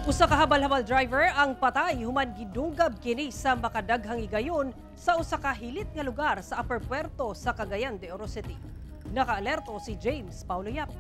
Usa ka habal-habal driver ang patay human gidunggab kini sa makadaghang higayon sa usa ka hilit nga lugar sa Upper Puerto sa Cagayan de Oro City. Nakaalerto si James Paulo Yap.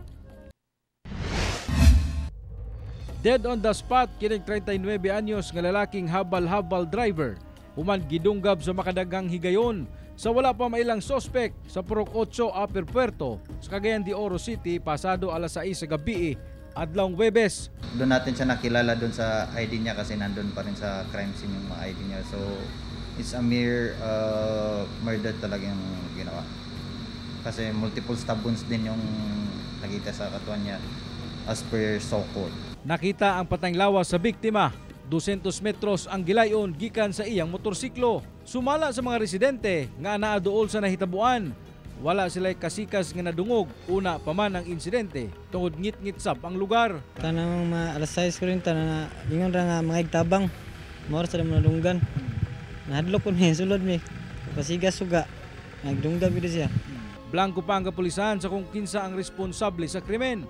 Dead on the spot kining 39 anyos nga lalaking habal-habal driver human gidunggab sa makadaghang higayon sa wala pa mailang sospek sa Purok 8, Upper Puerto sa Cagayan de Oro City pasado alas 6 sa gabi adlawng Huwebes. Doon natin siya nakilala doon sa ID niya kasi nandun pa rin sa crime scene yung mga ID niya. So, it's a mere murder talaga yung ginawa. Kasi multiple stab wounds din yung nakita sa katawan niya as per SOCO. Nakita ang patayng lawas sa biktima. 200 metros ang gilayon gikan sa iyang motorsiklo. Sumala sa mga residente nga naa duol sa nahitabuan. Wala sila'y kasikas nga nadungog una pa man ang insidente tungod ngit-ngit sab ang lugar. Tanang mga alas 6 ko rin tanan na ingon ra nga mga igtabang. Mao ra sa nadunggan. Nahadlok ko ni sulod mi. Pasigas suga. Nagdunggan gid siya. Blanco pa ang kapulisan sa kung kinsa ang responsable sa krimen.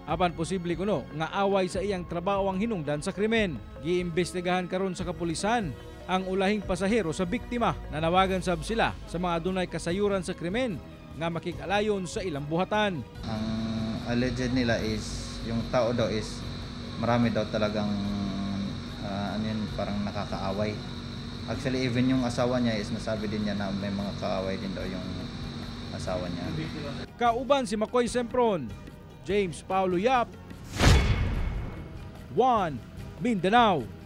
Apan posible kuno nga away sa iyang trabaho ang hinungdan sa krimen. Giimbestigahan karon sa kapulisan ang ulahing pasahero sa biktima. Nanawagan sab sila sa mga adunay kasayuran sa krimen nga makikalayon sa ilang buhatan. Ang alleged nila is yung tao daw is marami daw talagang ano yun, parang nakakaaway. Actually, even yung asawa niya is nasabi din niya na may mga kaaway din daw yung asawa niya. Kauban si Makoy Sempron, James Paulo Yap, 1 Mindanao.